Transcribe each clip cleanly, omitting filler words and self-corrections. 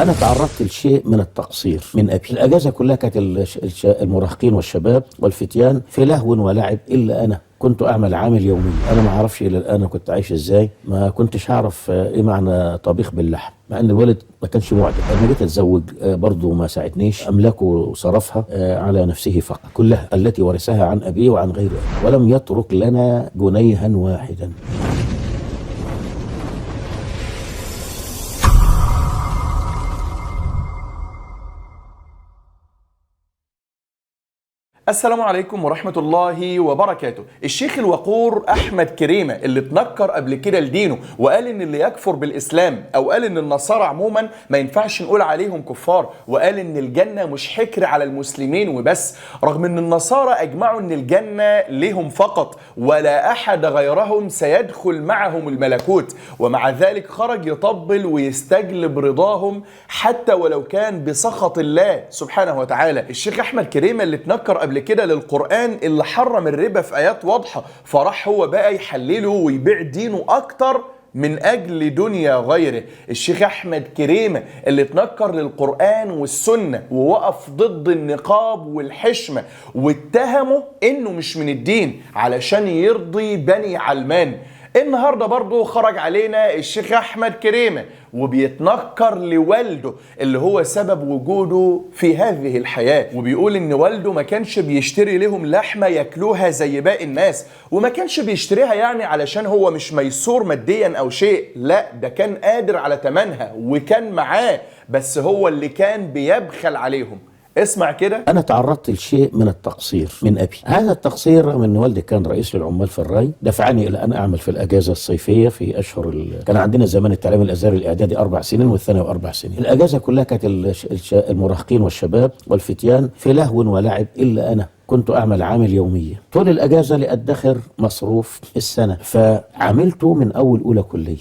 أنا تعرضت لشيء من التقصير من أبي. الأجازة كلها كانت المراهقين والشباب والفتيان في لهو ولعب، إلا أنا كنت أعمل عامل يومي. أنا ما أعرفش إلى الآن كنت عايش إزاي، ما كنتش أعرف إيه معنى طبيخ باللحم، مع أن الوالد ما كانش معدل. لما جيت أتزوج برضه ما ساعدنيش، أملاكه صرفها على نفسه فقط، كلها التي ورثها عن أبيه وعن غيره، ولم يترك لنا جنيها واحدا. السلام عليكم ورحمة الله وبركاته. الشيخ الوقور أحمد كريمة اللي اتنكر قبل كده لدينه وقال إن اللي يكفر بالإسلام أو قال إن النصارى عموما ما ينفعش نقول عليهم كفار، وقال إن الجنة مش حكر على المسلمين وبس، رغم إن النصارى أجمعوا إن الجنة لهم فقط ولا أحد غيرهم سيدخل معهم الملكوت، ومع ذلك خرج يطبل ويستجلب رضاهم حتى ولو كان بسخط الله سبحانه وتعالى. الشيخ أحمد كريمة اللي اتنكر قبل كده للقرآن اللي حرم الربا في آيات واضحة، فراح هو بقى يحلله ويبيع دينه أكتر من أجل دنيا غيره. الشيخ أحمد كريمة اللي اتنكر للقرآن والسنة ووقف ضد النقاب والحشمة واتهمه إنه مش من الدين علشان يرضي بني علمان. النهاردة برضو خرج علينا الشيخ أحمد كريمة وبيتنكر لوالده اللي هو سبب وجوده في هذه الحياة، وبيقول إن والده ما كانش بيشتري لهم لحمة ياكلوها زي باقي الناس، وما كانش بيشتريها يعني علشان هو مش ميسور ماديا أو شيء، لا ده كان قادر على تمنها وكان معاه، بس هو اللي كان بيبخل عليهم. اسمع كده. أنا تعرضت لشيء من التقصير من أبي. هذا التقصير رغم أن والدي كان رئيس للعمال في الري دفعني إلى أن أعمل في الأجازة الصيفية في أشهر كان عندنا زمان التعليم الأزهري الإعدادي 4 سنين والثانوي 4 سنين. الأجازة كلها كانت المراهقين والشباب والفتيان في لهو ولعب، إلا أنا كنت أعمل عامل يومية طول الأجازة لأدخر مصروف السنة. فعملته من أول أولى كلية.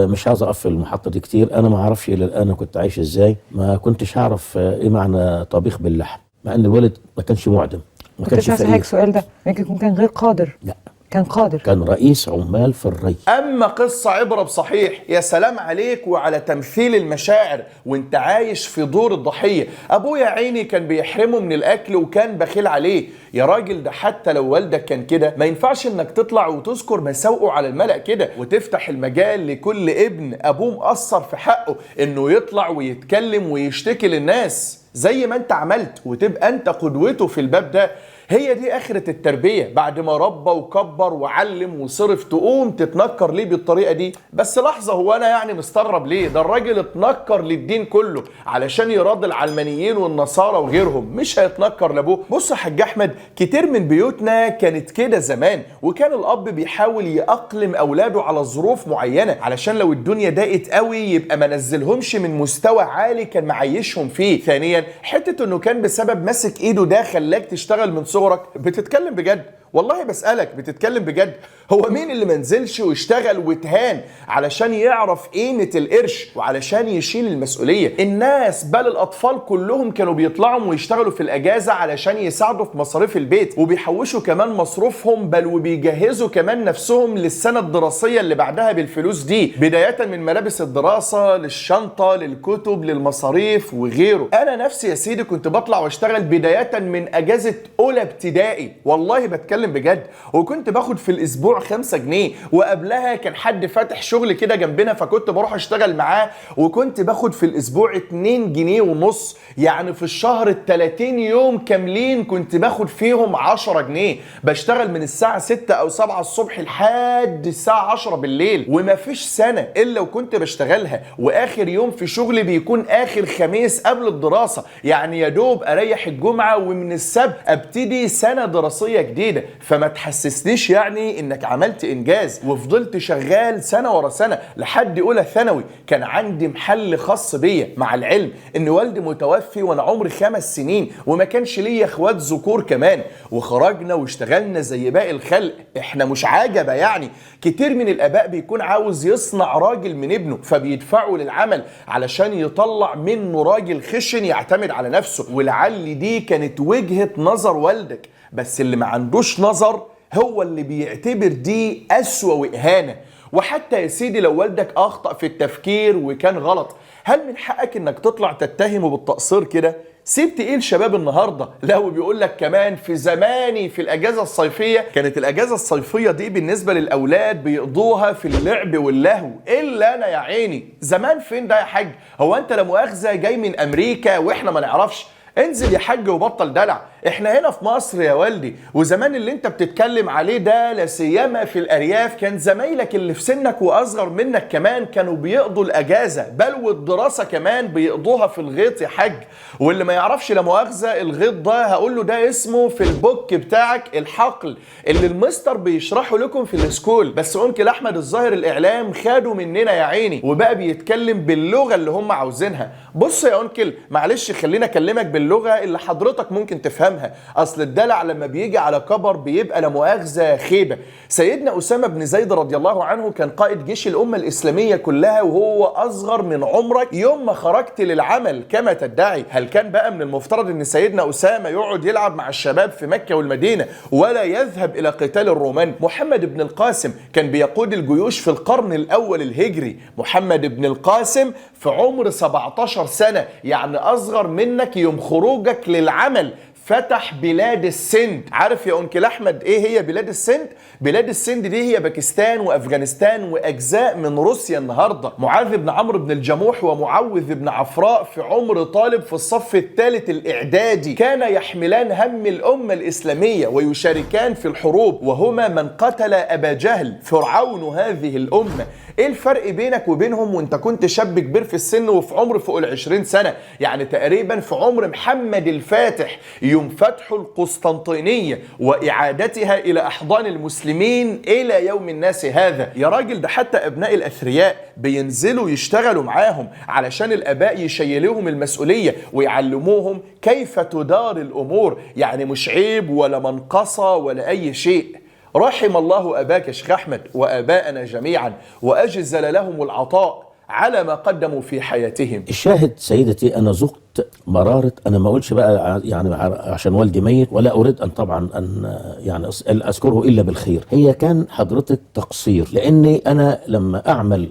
مش عايز أقف في المحطة دي كتير. أنا ما أعرفش إلى الآن كنت عايش إزاي، ما كنتش أعرف إيه معنى طبيخ باللحم، مع أن الوالد ما كانش معدم، ما كانش فقير. السؤال ده يمكن يكون كان غير قادر. لا كان قادر، كان رئيس عمال في الري. أما قصة عبرة بصحيح، يا سلام عليك وعلى تمثيل المشاعر وانت عايش في دور الضحية. أبويا عيني كان بيحرمه من الأكل وكان بخيل عليه. يا راجل ده حتى لو والدك كان كده ما ينفعش انك تطلع وتذكر مساوئه على الملأ كده وتفتح المجال لكل ابن أبوه مقصر في حقه انه يطلع ويتكلم ويشتكي للناس زي ما انت عملت، وتبقى انت قدوته في الباب ده. هي دي آخرة التربية، بعد ما ربى وكبر وعلم وصرف تقوم تتنكر ليه بالطريقة دي؟ بس لحظة، هو أنا يعني مستغرب ليه؟ ده الراجل اتنكر للدين كله علشان يراضي العلمانيين والنصارى وغيرهم، مش هيتنكر لأبوه. بص يا حاج أحمد، كتير من بيوتنا كانت كده زمان، وكان الأب بيحاول يأقلم أولاده على ظروف معينة علشان لو الدنيا ضاقت قوي يبقى ما نزلهمش من مستوى عالي كان معيشهم فيه. ثانيا، حتة إنه كان بسبب مسك إيده ده خلاك تشتغل من صغرك. بتتكلم بجد؟ والله بسألك، بتتكلم بجد؟ هو مين اللي منزلش واشتغل واتهان علشان يعرف قيمة القرش وعلشان يشيل المسؤولية؟ الناس بل الأطفال كلهم كانوا بيطلعوا ويشتغلوا في الأجازة علشان يساعدوا في مصاريف البيت، وبيحوشوا كمان مصروفهم، بل وبيجهزوا كمان نفسهم للسنة الدراسية اللي بعدها بالفلوس دي، بداية من ملابس الدراسة للشنطة للكتب للمصاريف وغيره. أنا نفسي يا سيدي كنت بطلع واشتغل بداية من أجازة أولى ابتدائي، والله بتكلم بجد، وكنت باخد في الاسبوع 5 جنيه، وقبلها كان حد فاتح شغل كده جنبنا فكنت بروح اشتغل معاه وكنت باخد في الاسبوع 2 جنيه ونص، يعني في الشهر 30 يوم كاملين كنت باخد فيهم 10 جنيه. بشتغل من الساعة 6 او 7 الصبح لحد الساعة 10 بالليل، ومفيش سنة الا وكنت بشتغلها، واخر يوم في شغلي بيكون اخر خميس قبل الدراسة، يعني يا دوب اريح الجمعة ومن السبت ابتدي سنة دراسية جديدة. فما تحسسنيش يعني انك عملت انجاز. وفضلت شغال سنة ورا سنة لحد اولى ثانوي، كان عندي محل خاص بيا، مع العلم ان والدي متوفي وانا عمري 5 سنين وما كانش ليا اخوات ذكور كمان، وخرجنا واشتغلنا زي باقي الخلق، احنا مش عجبه يعني. كتير من الاباء بيكون عاوز يصنع راجل من ابنه فبيدفعه للعمل علشان يطلع منه راجل خشن يعتمد على نفسه، ولعل دي كانت وجهة نظر والدك، بس اللي ما عندوش نظر هو اللي بيعتبر دي أسوأ وإهانة. وحتى يا سيدي لو والدك اخطأ في التفكير وكان غلط، هل من حقك انك تطلع تتهمه بالتقصير كده؟ سيب تقيل شباب النهارده. لا وبيقول لك كمان في زماني في الاجازة الصيفية، كانت الاجازة الصيفية دي بالنسبة للاولاد بيقضوها في اللعب واللهو، الا انا يا عيني. زمان فين ده يا حاج؟ هو انت لا مؤاخذة جاي من امريكا واحنا ما نعرفش؟ انزل يا حاج وبطل دلع، احنا هنا في مصر يا والدي. وزمان اللي انت بتتكلم عليه ده لا سيما في الارياف، كان زمايلك اللي في سنك واصغر منك كمان كانوا بيقضوا الاجازة، بل والدراسة كمان بيقضوها في الغيط يا حاج. واللي ما يعرفش لا مؤاخذة الغيط ده هقول له ده اسمه في ال book بتاعك الحقل اللي المستر بيشرحه لكم في ال school. بس uncle احمد الظاهر الاعلام خدوا مننا يا عيني وبقى بيتكلم باللغة اللي هم عاوزينها. بص يا uncle معلش خلينا اكلمك باللغة اللي حضرتك ممكن تفهمها، اصل الدلع لما بيجي على كبر بيبقى لا مؤاخذة خيبه. سيدنا اسامة بن زيد رضي الله عنه كان قائد جيش الامة الاسلامية كلها وهو اصغر من عمرك يوم ما خرجت للعمل كما تدعي. هل كان بقى من المفترض ان سيدنا اسامة يقعد يلعب مع الشباب في مكة والمدينة ولا يذهب الى قتال الرومان؟ محمد بن القاسم كان بيقود الجيوش في القرن الاول الهجري. محمد بن القاسم في عمر 17 سنة، يعني اصغر منك يوم خروجك للعمل، فتح بلاد السند. عارف يا uncle احمد ايه هي بلاد السند؟ بلاد السند دي هي باكستان وافغانستان واجزاء من روسيا النهارده. معاذ بن عمرو بن الجموح ومعوذ بن عفراء في عمر طالب في الصف الثالث الاعدادي كان يحملان هم الامة الاسلامية ويشاركان في الحروب، وهما من قتل ابا جهل فرعون هذه الامة. ايه الفرق بينك وبينهم وانت كنت شاب كبير في السن وفي عمر فوق ال20 سنة، يعني تقريبا في عمر محمد الفاتح يوم فتح القسطنطينية وإعادتها إلى أحضان المسلمين إلى يوم الناس هذا؟ يا راجل ده حتى أبناء الأثرياء بينزلوا يشتغلوا معاهم علشان الآباء يشيلوهم المسؤولية ويعلموهم كيف تدار الأمور، يعني مش عيب ولا منقصة ولا أي شيء. رحم الله أباك يا شيخ أحمد وآباءنا جميعا، وأجزل لهم العطاء على ما قدموا في حياتهم. الشاهد سيدتي أنا ذقت مرارة، أنا ما أقولش بقى يعني عشان والدي ميت، ولا أريد أن طبعا أن يعني أذكره إلا بالخير. هي كان حضرتك تقصير، لأني أنا لما أعمل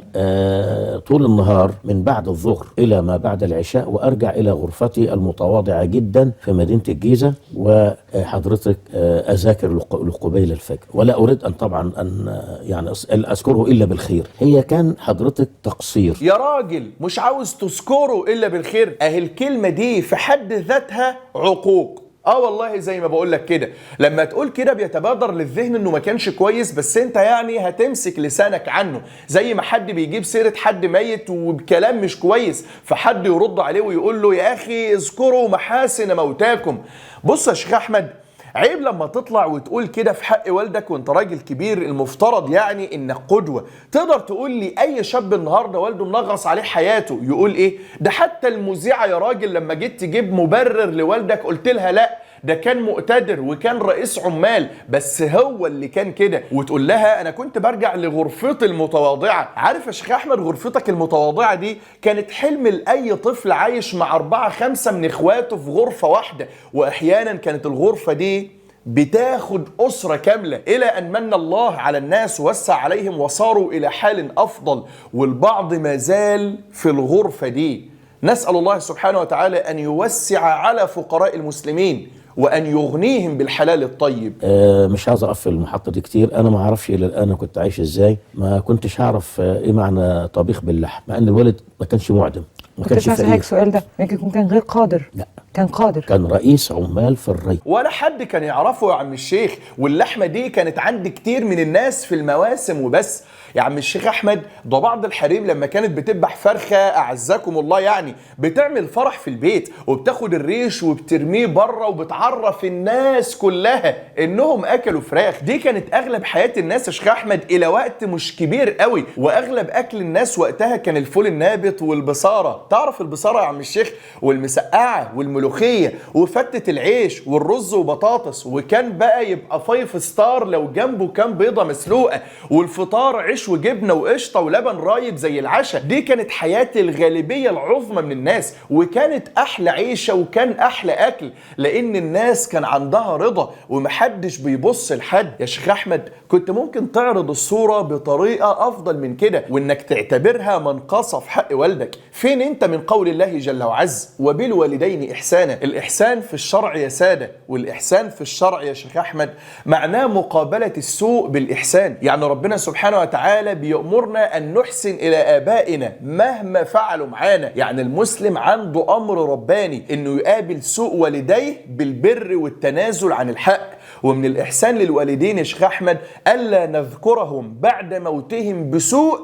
طول النهار من بعد الظهر إلى ما بعد العشاء وأرجع إلى غرفتي المتواضعة جدا في مدينة الجيزة وحضرتك أذاكر لقبيل الفجر، ولا أريد أن طبعا أن يعني أذكره إلا بالخير. هي كان حضرتك تقصير. يا راجل مش عاوز تذكره إلا بالخير، أهي الكلمة دي في حد ذاتها عقوق. والله زي ما بقول لك كده، لما تقول كده بيتبادر للذهن انه ما كانش كويس، بس انت يعني هتمسك لسانك عنه، زي ما حد بيجيب سيرة حد ميت وبكلام مش كويس فحد يرد عليه ويقول له يا اخي اذكروا محاسن موتاكم. بص يا شيخ احمد، عيب لما تطلع وتقول كده في حق والدك وانت راجل كبير، المفترض يعني انك قدوة. تقدر تقول لي اي شاب النهارده والده منغص عليه حياته يقول ايه؟ ده حتى المذيعة يا راجل لما جيت تجيب مبرر لوالدك قلت لها لا ده كان مقتدر وكان رئيس عمال بس هو اللي كان كده، وتقول لها انا كنت برجع لغرفتي المتواضعة. عارف يا شيخ احمد غرفتك المتواضعة دي كانت حلم لاي طفل عايش مع 4 5 من اخواته في غرفة واحدة، واحيانا كانت الغرفة دي بتاخد أسرة كاملة، إلى أن من الله على الناس ووسع عليهم وصاروا إلى حال أفضل، والبعض ما زال في الغرفة دي. نسأل الله سبحانه وتعالى أن يوسع على فقراء المسلمين وأن يغنيهم بالحلال الطيب. مش عايز أقف في المحطة دي كتير. أنا ما أعرفش إلى الآن أنا كنت عايش إزاي، ما كنتش أعرف إيه معنى طبيخ باللحم، مع أن الوالد ما كانش معدم، ما كانش فقير. السؤال ده يمكن يكون كان غير قادر. لا كان قادر، كان رئيس عمال في الري ولا حد كان يعرفه يا عم الشيخ. واللحمة دي كانت عند كتير من الناس في المواسم وبس يا عم الشيخ احمد. ده بعض الحريم لما كانت بتذبح فرخة اعزكم الله يعني بتعمل فرح في البيت وبتاخد الريش وبترميه بره وبتعرف الناس كلها انهم اكلوا فراخ. دي كانت اغلب حياة الناس يا شيخ احمد الى وقت مش كبير قوي، واغلب اكل الناس وقتها كان الفول النابت والبصاره. تعرف البصاره يا عم الشيخ؟ والمسقعه والملوخيه وفتة العيش والرز وبطاطس، وكان بقى يبقى five star لو جنبه كام بيضة مسلوقة، والفطار عيش عيش وجبنه وقشطه ولبن رايب زي العشاء. دي كانت حياة الغالبية العظمى من الناس، وكانت احلى عيشه وكان احلى اكل، لان الناس كان عندها رضا ومحدش بيبص لحد. يا شيخ احمد كنت ممكن تعرض الصورة بطريقة افضل من كده، وانك تعتبرها منقصه في حق والدك. فين انت من قول الله جل وعز وبالوالدين احسانا؟ الاحسان في الشرع يا ساده، والاحسان في الشرع يا شيخ احمد معناه مقابله السوء بالاحسان. يعني ربنا سبحانه وتعالى بيأمرنا ان نحسن الى ابائنا مهما فعلوا معانا. يعني المسلم عنده امر رباني انه يقابل سوء والديه بالبر والتنازل عن الحق. ومن الاحسان للوالدين يا شيخ احمد الا نذكرهم بعد موتهم بسوء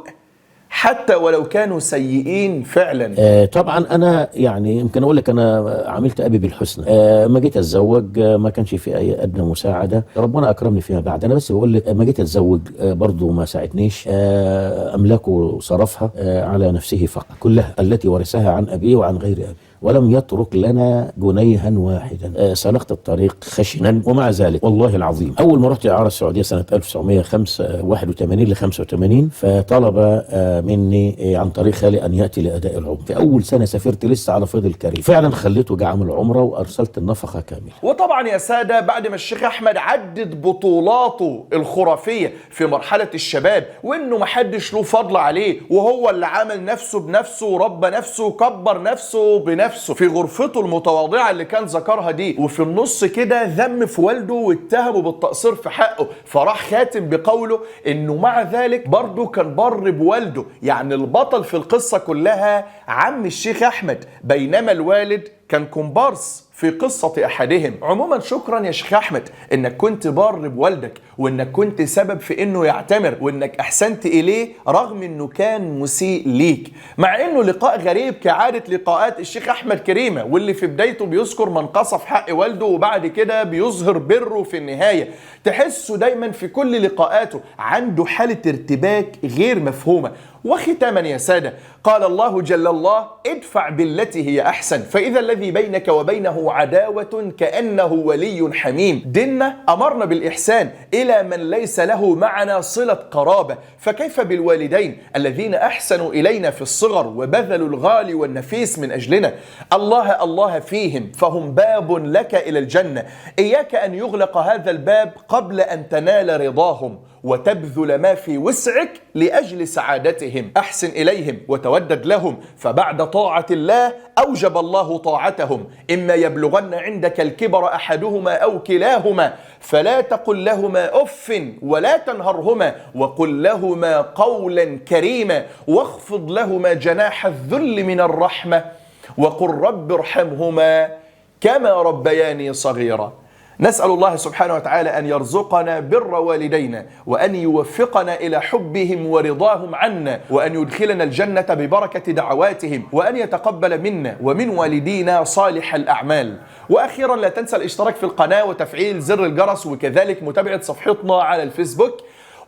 حتى ولو كانوا سيئين فعلا. طبعا انا يعني يمكن اقول لك انا عملت ابي بالحسنى. ما جيت اتزوج ما كانش في اي ادنى مساعدة، ربنا اكرمني فيها بعد. انا بس بقول لك ما جيت اتزوج برضه ما ساعدنيش. املاكه صرفها على نفسه فقط، كلها التي ورثها عن ابيه وعن غير ابيه، ولم يترك لنا جنيها واحدا. سلكت الطريق خشنا، ومع ذلك والله العظيم اول ما رحت اعاره السعودية سنة 1981 ل 85، فطلب مني عن طريق خالي ان ياتي لاداء العمرة. في اول سنة سافرت لسه على فيض الكريم، فعلا خليته جه عامل عمره وارسلت النفقة كاملة. وطبعا يا ساده بعد ما الشيخ احمد عدد بطولاته الخرافية في مرحلة الشباب، وانه محدش له فضل عليه، وهو اللي عمل نفسه بنفسه وربى نفسه وكبر نفسه بنفسه في غرفته المتواضعة اللي كان ذكرها دي، وفي النص كده ذم في والده واتهمه بالتقصير في حقه، فراح خاتم بقوله انه مع ذلك برضه كان بر بوالده. يعني البطل في القصة كلها عم الشيخ احمد، بينما الوالد كان كومبارس في قصة أحدهم. عموما شكرا يا شيخ أحمد إنك كنت بار بوالدك، وإنك كنت سبب في إنه يعتمر، وإنك أحسنت إليه رغم إنه كان مسيء ليك. مع إنه لقاء غريب كعادة لقاءات الشيخ أحمد كريمة، واللي في بدايته بيذكر منقصة في حق والده، وبعد كده بيظهر بره في النهاية. تحسه دايما في كل لقاءاته عنده حالة ارتباك غير مفهومة. وختاما يا سادة، قال الله جل الله ادفع بالتي هي أحسن فإذا الذي بينك وبينه عداوة كأنه ولي حميم. ديننا أمرنا بالإحسان إلى من ليس له معنا صلة قرابة، فكيف بالوالدين الذين أحسنوا إلينا في الصغر وبذلوا الغالي والنفيس من أجلنا؟ الله الله فيهم، فهم باب لك إلى الجنة. إياك أن يغلق هذا الباب قبل أن تنال رضاهم وتبذل ما في وسعك لأجل سعادتهم. أحسن إليهم وتودد لهم، فبعد طاعة الله أوجب الله طاعتهم. إما يبلغن عندك الكبر أحدهما أو كلاهما فلا تقل لهما أف ولا تنهرهما وقل لهما قولا كريما واخفض لهما جناح الذل من الرحمة وقل رب ارحمهما كما ربياني صغيرا. نسأل الله سبحانه وتعالى أن يرزقنا بر والدينا، وأن يوفقنا إلى حبهم ورضاهم عنا، وأن يدخلنا الجنة ببركة دعواتهم، وأن يتقبل منا ومن والدينا صالح الأعمال. وأخيرا لا تنسى الاشتراك في القناة وتفعيل زر الجرس، وكذلك متابعة صفحتنا على الفيسبوك،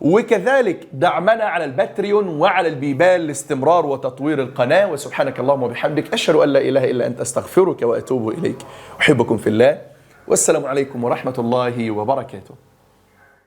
وكذلك دعمنا على الباتريون وعلى البيبال لاستمرار وتطوير القناة. وسبحانك اللهم وبحمدك، أشهد أن لا إله إلا أنت، أستغفرك وأتوب إليك. أحبكم في الله، والسلام عليكم ورحمة الله وبركاته.